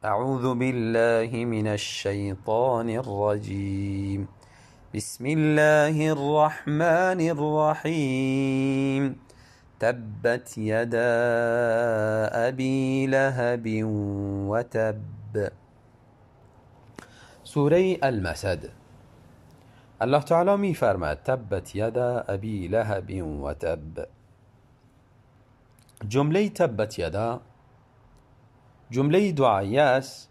اعوذ بالله من الشیطان الرجیم. بسم الله الرحمن الرحیم. تبت یدا ابی لهب وتب. سوره المسد. الله تعالی می فرماید تبت یدا ابی لهب وتب. جمله تبت یدا جمله دعاییه است،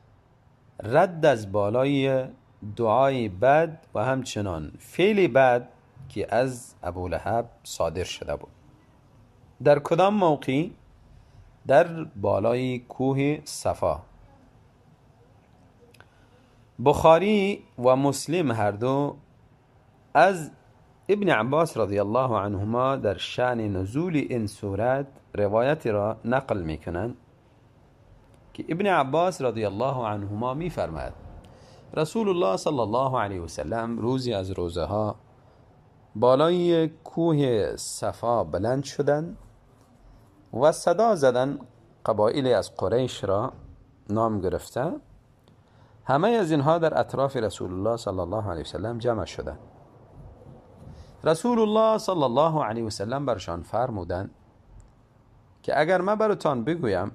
رد از بالای دعای بد و همچنان فعل بد که از ابو لهب صادر شده بود. در کدام موقع؟ در بالای کوه صفا. بخاری و مسلم هر دو از ابن عباس رضی الله عنهما در شأن نزول این سورت روایت را نقل میکنند که ابن عباس رضی الله عنهما میفرماید رسول الله صلی الله علیه و سلم روزی از روزها بالای کوه صفا بلند شدند و صدا زدن قبایل از قریش را نام گرفته. همه از اینها در اطراف رسول الله صلی الله علیه و سلم جمع شدند. رسول الله صلی الله علیه و سلم برشان فرمودند که اگر من براتان بگویم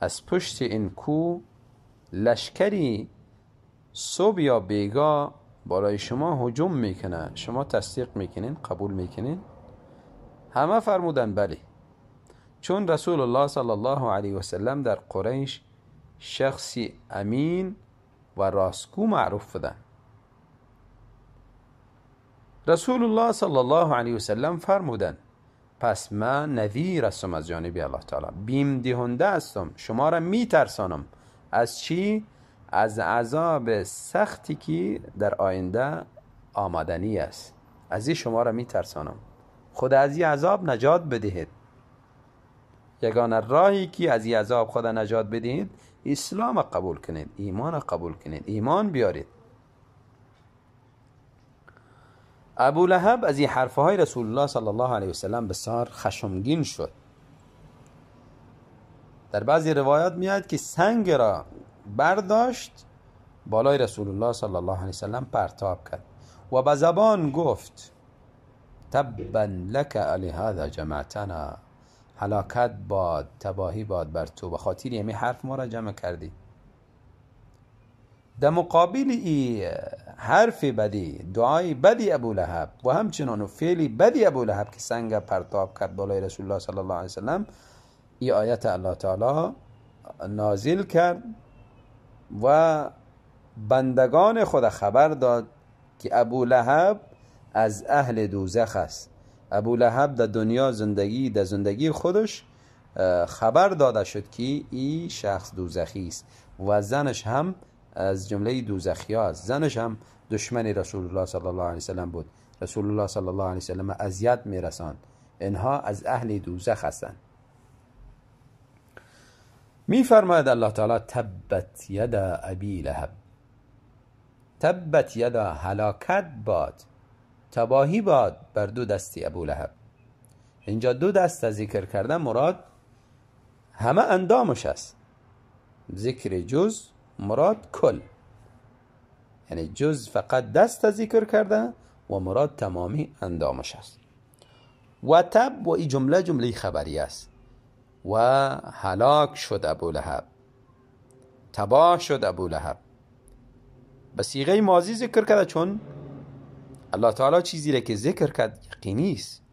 از پشت این کوه لشکری صبح یا بیگاه بالای شما هجوم میکنه، شما تصدیق میکنین، قبول میکنین؟ همه فرمودن بله. چون رسول الله صلی الله علیه و سلم در قریش شخصی امین و راستگو معروف بودن. رسول الله صلی الله علیه و سلم فرمودن پس من نذیر هستم از جانب الله تعالی، بیم دهنده هستم، شما را میترسانم. از چی؟ از عذاب سختی که در آینده آمدنی است. از این شما را میترسانم، خود از این عذاب نجات بدهید. یگانه راهی که از این عذاب خود نجات بدهید اسلام قبول کنید، ایمان قبول کنید، ایمان بیارید. ابو لهب از این حرفهای رسول الله صلی الله علیه و سلم بسیار خشمگین شد. در بعضی روایات میاد که سنگ را برداشت بالای رسول الله صلی الله علیه و سلم پرتاب کرد و به زبان گفت تبا لک لهذا جمعتنا، هلاکت باد، تباهی باد بر تو، به خاطر همین حرف ما را جمع کردی. در مقابل ای حرف بدی، دعای بدی ابو لهب و همچنان فعل بدی ابو لهب که سنگ پرتاب کرد بالای رسول الله صلی الله علیه و سلم، ای آیت الله تعالی نازل کرد و بندگان خود خبر داد که ابو لهب از اهل دوزخ است. ابو لهب در دنیا زندگی، در زندگی خودش خبر داده شد که این شخص دوزخی است و زنش هم از جمله دوزخی است. زنش هم دشمن رسول الله صلی الله علیه و سلم بود. رسول الله صلی الله علیه و سلم اذیت میرساند. اینها از اهل دوزخ هستند. میفرماید الله تعالی تبت یدا ابی لهب. تبت یدا، هلاکت باد، تباهی باد بر دو دست ابو لهب. اینجا دو دست ذکر کردن مراد همه اندامش است. ذکر جز مراد کل، یعنی جز فقط دست ذکر کرده و مراد تمامی اندامش است. و تب، و این جمله جمله خبری است. و هلاک شد ابو لهب، تباه شد ابو لهب. به صیغه ماضی ذکر کرده چون الله تعالی چیزی را که ذکر کرد یقینی است،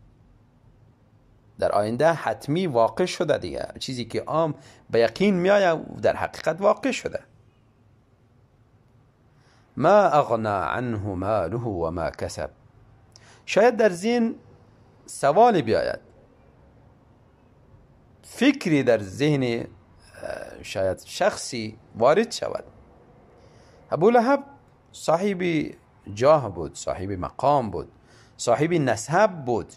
در آینده حتمی واقع شده دیگه. چیزی که عام به یقین میآید در حقیقت واقع شده. ما اغنا عنه ماله و ما کسب. شاید در ذهن سوال بیاید، فکری در ذهن شاید شخصی وارد شود. ابو لهب صاحب جاه بود، صاحب مقام بود، صاحب نسب بود،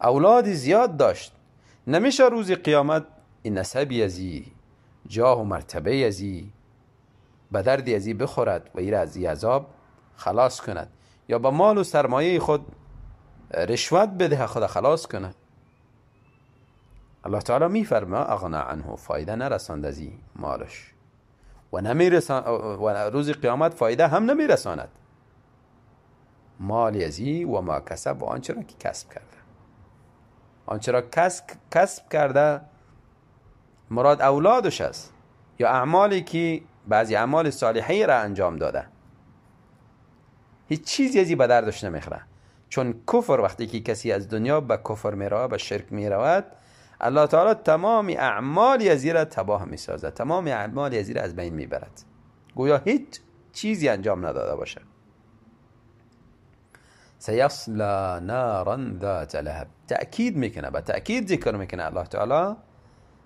اولاد زیاد داشت. نمیشه روز قیامت این نسبی ازی، جاه و مرتبه ازی، به دردی ازی بخورد و ایره از عذاب خلاص کند، یا با مال و سرمایه خود رشوت بده خود خلاص کند. الله تعالی میفرما اغنا عنه، فایده نرساند از این مالش و و روز قیامت فایده هم نمیرساند مال ازی و ما کسب، و آنچه را که کسب کرده. آنچه را کسب کرده مراد اولادش است یا اعمالی که بعضی اعمال صالحی را انجام داده، هیچ چیزی ازی به دردش نمیخوره. چون کفر، وقتی که کسی از دنیا به کفر میرود، به شرک میرود، الله تعالی تمام اعمال ازی را تباه میسازد، تمام اعمال ازی را از بین میبرد، گویا هیچ چیزی انجام نداده باشه. سیصلی نارا ذات لهب، تأکید میکنه، به تأکید ذکر میکنه الله تعالی.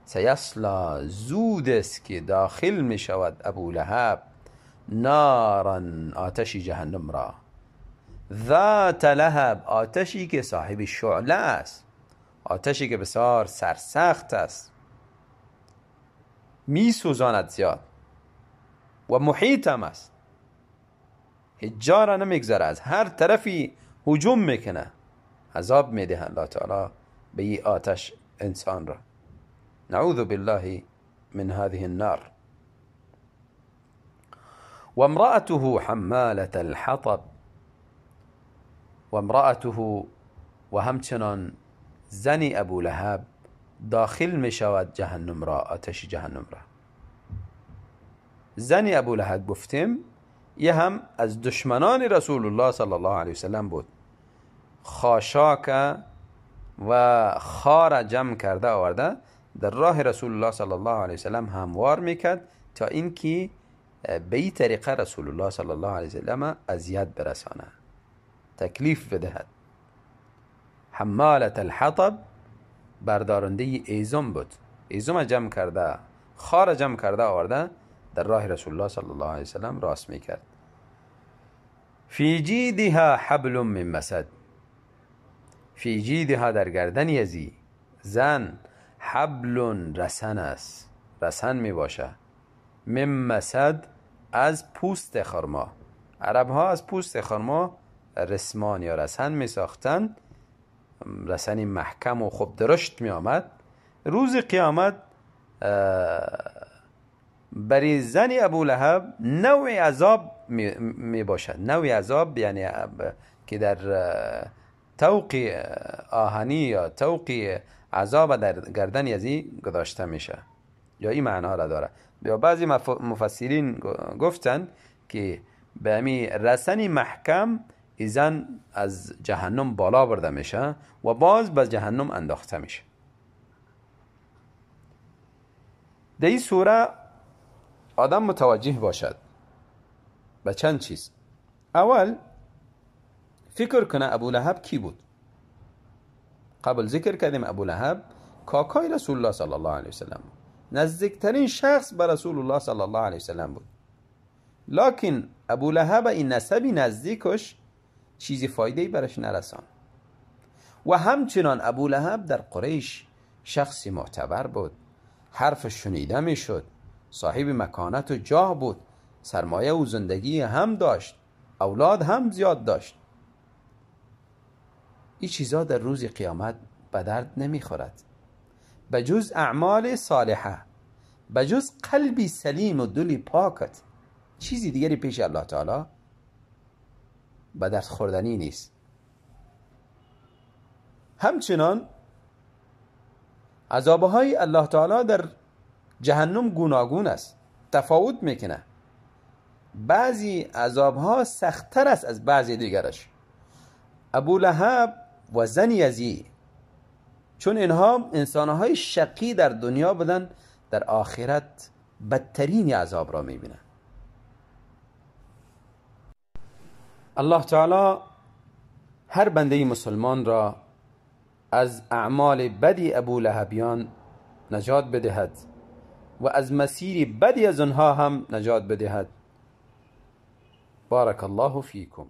سیصلی، زود است که داخل میشود ابو لهب، نارا، آتش جهنم را، ذات لهب، آتشی که صاحب شعله است، آتشی که بسیار سرسخت است، میسوزاند زیاد و محیط هم است، هیچ جا را نمیگذره، از هر طرفی هجوم میکنه، عذاب میده الله تعالی به این آتش انسان را. نعوذ بالله من هذه النار. و امرأته حمالة الحطب، و امرأته، و همچنان زن ابو لهب داخل می شود جهنم را، آتش جهنم را. زن ابو لهب گفتیم یه هم از دشمنان رسول الله صلی الله علیه وسلم بود، خاشاک و خار جمع کرده آورده در راه رسول الله صلی الله علیه وسلم هموار میکرد تا اینکه به این طریقه رسول الله صلی الله علیه وسلم اذیت برسانه، تکلیف بدهد. حمالة الحطب، بردارنده ایزم بود، ایزم جمع کرده، خار جمع کرده آورده در راه رسول الله صلی الله علیه وسلم راست میکرد. فی جیدها حبل من مسد، فی جیدها، در گردن یزی زن، حبل رسن است، رسن می باشه، من مسد، از پوست خرما. عرب ها از پوست خرما رسمان یا رسن می ساختن، رسنی محکم و خوب درشت می آمد. روز قیامت برای زن ابو لهب نوع عذاب می باشد، نوع عذاب یعنی که در طوق آهنی یا طوق عذاب در گردن ازی گذاشته میشه، یا این معنا را داره. یا بعضی مفسرین گفتن که به امی رسنی محکم ایزن از جهنم بالا برده میشه و باز به جهنم انداخته میشه. در این سوره آدم متوجه باشد به چند چیز. اول فکر کنه ابو لهب کی بود. قبل ذکر کردیم ابو لهب کاکای رسول الله صلی الله علیه وسلم، نزدیکترین شخص به رسول الله صلی الله علیه وسلم بود. لکن ابو لهب این نسبی نزدیکش چیزی فایده‌ای برش نرسان. و همچنان ابو لهب در قریش شخصی معتبر بود، حرف شنیده میشد، صاحب مکانت و جاه بود، سرمایه و زندگی هم داشت، اولاد هم زیاد داشت. این چیزا در روز قیامت به درد نمیخورد، به جز اعمال صالحه، به جز قلبی سلیم و دلی پاکت، چیزی دیگری پیش الله تعالی به درد خوردنی نیست. همچنان عذابهای الله تعالی در جهنم گوناگون است، تفاوت میکنه. بعضی عذابها سختتر است از بعضی دیگرش. ابو لهب و زن یزی، چون اینها انسانهای شقی در دنیا بودن، در آخرت بدترین عذاب را میبینن. الله تعالی هر بنده مسلمان را از اعمال بدی ابو لهبیان نجات بدهد و از مسیر بدی از آنها هم نجات بدهد. بارک الله فیکم.